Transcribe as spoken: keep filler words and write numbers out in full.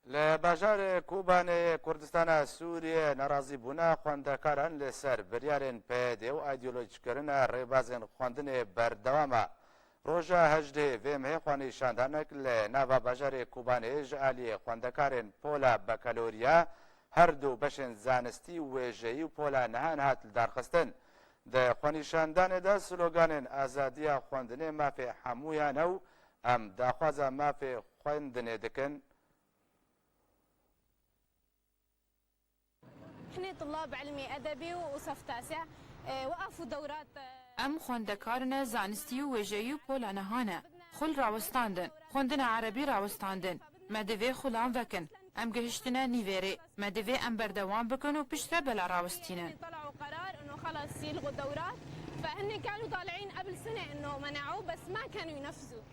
Li bajarê Kobanê yê Kurdistana Sûriyê nerazîbûna xwendekaran li ser biryarên P Y D û îdeolojîkirina rêbazên xwendinê berdewam e. Roja hejdehê vê mehê xwenîşandanek li nava bajarê Kobanê ji aliyê xwendekarên pola bekaloriya, her du beşên zanistî û wêjeyî û pola nihan hat lidarxistin. Di xwenîşandanê de sloganên azadiya xwendinê mafê hemûyan e û em daxwaza mafê xwendinê dikin. احنا طلاب علمي ادبي وصف تاسع، آه، وقفوا دورات، آه، Em xwendekarine zanistî û wêjeyî û pola niha ne. Xul rawestandin. Xwendina erebî rawestandin. Me divê xulan vekin. Em gihiştine nîvê rê. Me divê em berdewam bikin û piştre bela rawestînin. طلعوا قرار انه خلص يلغوا الدورات، فهن كانوا طالعين قبل سنه انه منعوه بس ما كانوا ينفذوا.